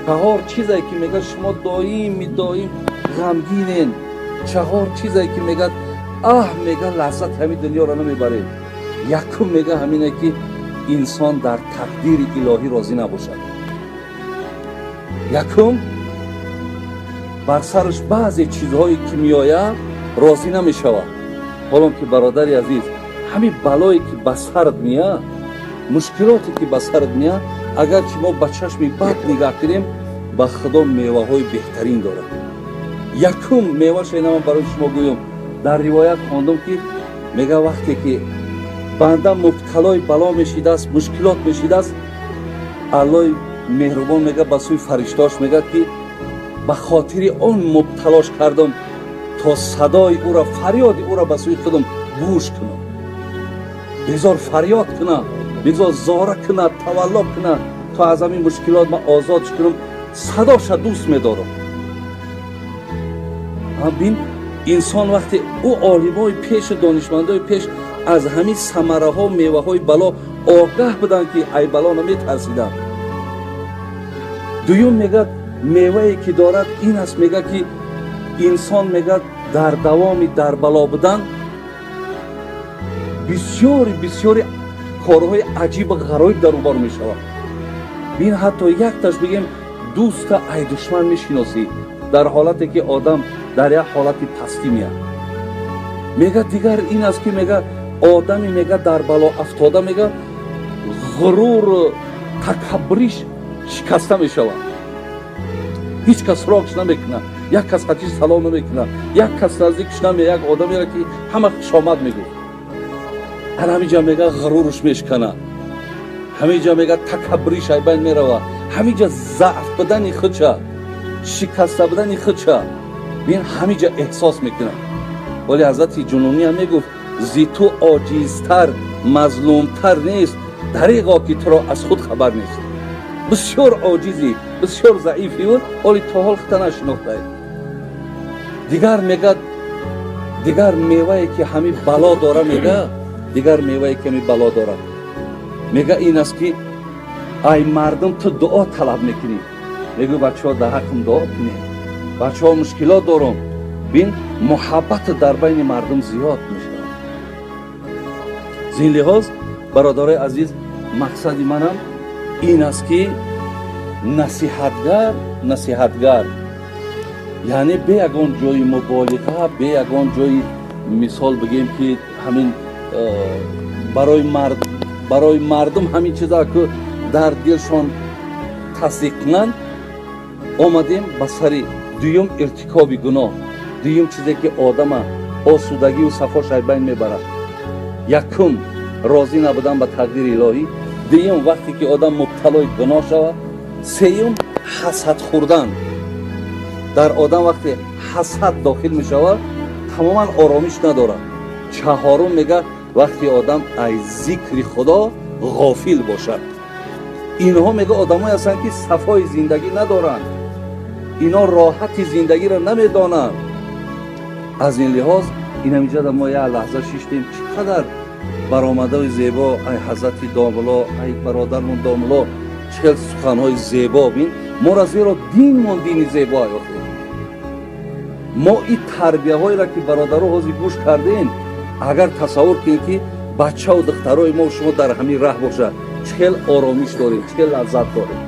Чаҳор чизе ки мегӯяд, шумо доими доим ғамгинен. Чаҳор чизе ки мегӯяд, аҳ, мега, лаззати ҳамин дунёро намебаред. Якум, мега, ҳамине ки инсон дар тақдири илоҳӣ розӣ набошад. Якум, бар сараш баъзе чизҳое ки меояд, розӣ намешавад. Ҳолон ки, бародари азиз, ҳамин балое ки ба сарат меяд, мушкилоте ки ба сарат меяд, агарчи мо ба чашми бад нигаҳ кунем, ба Худо меваҳои беҳтарин дорад. Якум меваша ина ман барои шумо гӯям. Дар ривоят хондум, ки мега, вақте ки банда мубталои бало мешидааст, мушкилот мешидааст, Аллои меҳрубон, мега, ба сӯи фариштаош мегӯяд, ки ба хотири он мубталош кардам, то садои ӯро, фарёди ӯро ба сӯи худам гӯш кунам. Бигзор фарёд кунад, бигзор зора кунад, тавалло кунад, то аз ҳамин мушкилот ман озодш кунам. Садоша дӯст медорам. Бин, инсон вақте ӯ олимои пешу донишмандои пеш аз ҳамин самараҳо, меваҳои бало огаҳ буданд, ки ай бало наметарсиданд. Дуюм, мегӯяд, мевае ки дорад, ин аст, мегӯяд, ки инсон, мегӯяд, дар давоми дар бало будан бисёри бисёри корҳои аҷибу ғароиб дар ӯ бор мешавад. Бин, ҳатто якташ бигем, дӯста ай душман мешиносӣ, дар ҳолате ки одам дар як ҳолати пастӣ меяд. Мега, дигар ин аст, ки мега, одами, мега, дар бало афтода, мега, ғуруру такаббуриш шикаста мешавад. Ҳеҷ кас суроғш намекунад, як кас хатиш салом намекунад, як кас наздикш наме. Як одамеро ки ҳама хушомад мегуфт, ана ҳаминҷа, мега, ғуруруш мешканад, ҳаминҷа, мега, такаббуриш айбайн меравад, ҳаминҷа заъф будани худша, шикаста будани худша, бин, ҳаминҷа эҳсос мекунад. Вале ҳазрати Ҷунунӣ ҳам мегуфт: «Зи ту оҷизтар, мазлумтар нест, дареғо ки туро аз худ хабар нест». Бисёр оҷизӣ, бисёр заифӣ буд, ҳоли то ҳол хута нашинохтаед. Дигар, мегӯяд, дигар мевае ки ҳамин бало дора, мега, дигар мевае ки ҳамин бало дорад, мега, ин аст, ки ай мардум ту дуо талаб мекунӣ. Мегӯ: «Бачаҳо, дар ҳаққам дуо кунед, бачаҳо, мушкилот дорам». Бин, муҳаббат дар байни мардум зиёд мешавад. Зин лиҳоз, бародарои азиз, мақсади манам ин аст, ки насиҳатгар, насиҳатгар, яъне бе ягон ҷои муболиға, бе ягон ҷои, мисол бигем, ки ҳамин барои мардум ҳамин чиза ку дар дилшон тасдиқ кунанд. Омадем ба сари дуюм иртикоби гуноҳ. Дуюм чизе ки одама осудагию сафош айбайн мебарад: якум, розӣ набудан ба тақдири илоҳӣ; дуюм, вақте ки одам мубталои гуноҳ шавад; сеюм, ҳасад хӯрдан. Дар одам вақте ҳасад дохил мешавад, тамоман оромиш надорад. Чаҳорум, мега, вақте одам аз зикри Худо ғофил бошад. Инҳо, мега, одамое ҳастанд, ки сафои зиндагӣ надоранд, ино роҳати зиндагиро намедонанд. Аз ин лиҳоз, инамиҷода мо як лаҳза шиштем, чӣ қадар баромадаи зебо, ай ҳазрати домуло, ай бародармон домуло, чӣ хел суханҳои зебо. Бин, моро зеро динмон дини зебо охир. Мо ин тарбияҳоеро ки, бародаро, ҳозир гӯш кардем, агар тасаввур кунед, ки бачаву духтарои мо шумо дар ҳамин раҳ бошад, чӣ хел оромиш дорем, чӣ хел лаззат дорем.